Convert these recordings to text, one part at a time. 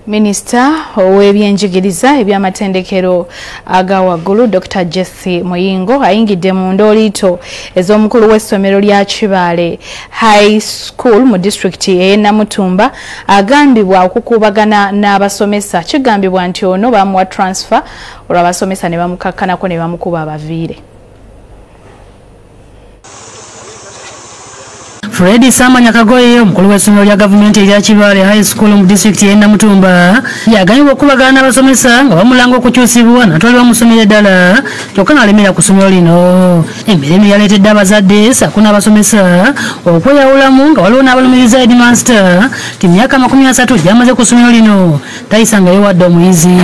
Minisita ow'ebyenjigiriza ebyamatendekero aga waggulu Dr. Jesse Muyingo ayingidde mu ndooliito ez'omukulu w'essomero lya Kibaale High School mu disitulikiti ey'e Namutumba agambibwa okukuubagana n'abasomesa. Kigambibwa nti ono bamuwa transfer olwo abasomesa ne bamukakkanako ne bamukuba abaviire. Fred Samanya Kagoye omukulu w'essomero lya gavumenti erya Kibaale High School mu disitulikiti y'e Namutumba yaganyibwa okubagana n'abasomesa nga bamulanga okukyusibwa n'atwalibwa mu ssomero eddala kyokka n'alemera ku ssomero lino. Emirimu yaleetedde abazadde ssaako n'abasomesa okweyawulamu nga waliwo n'abalumiriza headmaster nti myaka 30 gy'amaze ku ssomero lino tayisangayo wadde omuyizi.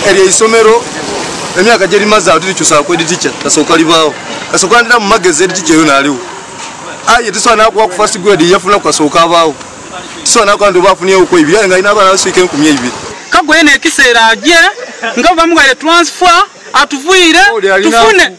Eryo essomero emyaka gye limaze awo tirikyusa ku head teacher kasooka libaawo kasooka ndira mu magezi head teacher yo n'aliwo. Aye tisobola nakuwa ku first grade yafuna kukasooka abaawo tisobola nakuwa nti oba afunyewo ku ebiri nga alina abaana basuika 2000. Kagoye n'ekiseera ajje nga bamugaire transfer atuvuire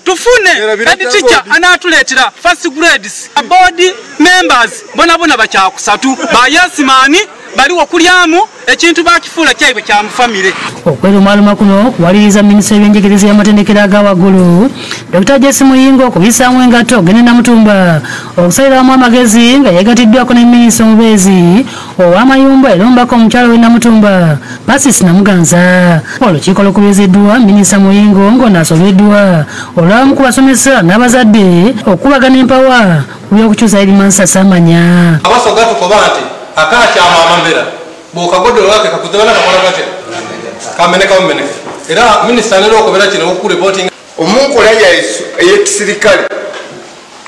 tufune head teacher anaatuleetera first grades board members bonabona bakyakusatu ba yasimani baliwo kulyamu ekintu bakifuula kyaibwe kya mu famire. Okwerumaaluma kuno kuwaliriza minisita w'ebyenjigiriza y'amatendekero aga waggulu Dr. Jesse Muyingo okubissaamu engatto ogende Namutumba okusalira wamu amagezi nga yeegatiddwako ne minisita omubeezi ow'amayumba era omubaka omukyala w'e Namutumba Pasis Namuganza. Olukiiko lukubiriziddwa minisita Muyingo ng'onaasobeddwa olw'abamu ku basomesa n'abazadde okubagana empawa ku by'okukyusa headmaster Samanya. Abasoga tukoba nti akakyama amambera bw'okagodolo kake kakuzibana kakola katya kameneka bumeneka. Era minisita nera okobera kino okureporting omunkola ey'ekisirikale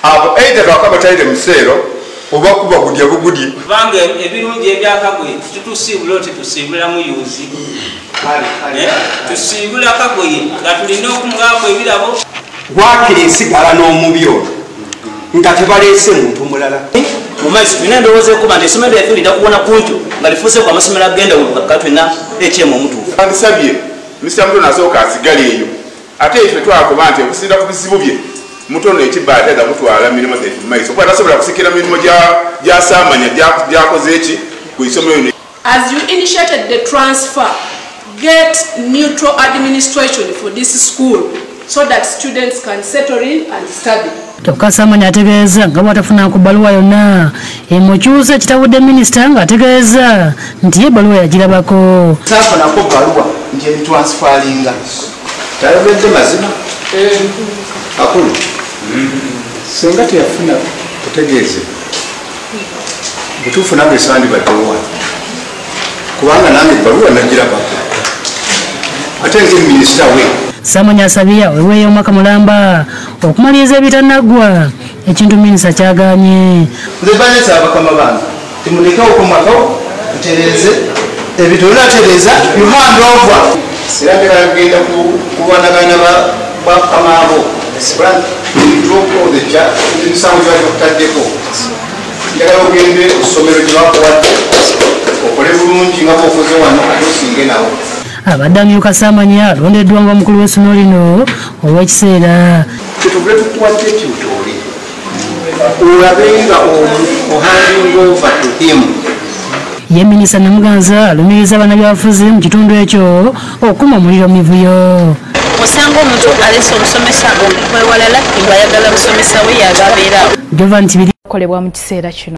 abo either bakabataire museero oba kuba gudya bugudi kubanga ebirungi ebyakagoye titusiibula oti tusiibulamu yuzi tusiibula kagoye nga tulina okumugako ebirabo wakiri ensigala n'omubi ono nga tebaleese muntu mulala. Mu maaso tulina endowooza ekuba nti essomero lyaffe lirina kuwona kunkyo nga lifuuseeko amasomero ag'endawulo nga tulina ekyemu omutuufu. Andisabye Mr. Mutono asooka asigale eyo ate ekyo twakoba nti okusinziira ku bizibu bye Mutono ekibaate aga mutwala mirimu zaife mu maiso kuba tasobola kusikira mirimu gya Saamanya gyakoze eki ku isomero lino. As you initiated the transfer, get neutral administration for this school so that students can settle in and study. Kyokka Samanya ategeeza nga bw'atafuna ku bbaluwa yonna emukyusa ekitabudde minisita ng'ategeeza nti ye ebbaluwa yagirabako. Saafunako bbaluwa nti ebitransferringa. Tayogedde mazima akulu singa teyafuna kutegeeze butuufu nange sandibaddewa kubanga nange ebbaluwa nagirabako ate nze minisita we. Samanya asabye aweweeyo omwaka mulamba okumaliriza ebitannaggwa ekintu minisita kyagaanye. Nze banyesa abakama bange timulekewo okumwakawo ntereeze ebintu binatereeza you hand over. Era njagala kugenda kulwanagana bakama abo emisango gyebali bakutaddeko. Njagala ogende ku ssomero gye bakuwadde okole bulungi nga bw'okoze wano ate osinge nawo. Abadde amyuka Samanya alondeddwa ng'omukulu w'essomero lino ow'ekiseera. Kyetuvule tukuwadde tutoole olabe nga ohanding over to him. Ye minisita Namuganza alumiriza bannabyabufuzi mu kitundu ekyo okuma omuliro mivuyo. Osanga omuntu aleese omusomesa okuva ewalala ng'ayagala musomesa we y'aba abeera. Jovan Tibiri kolebwa mu kiseera kino.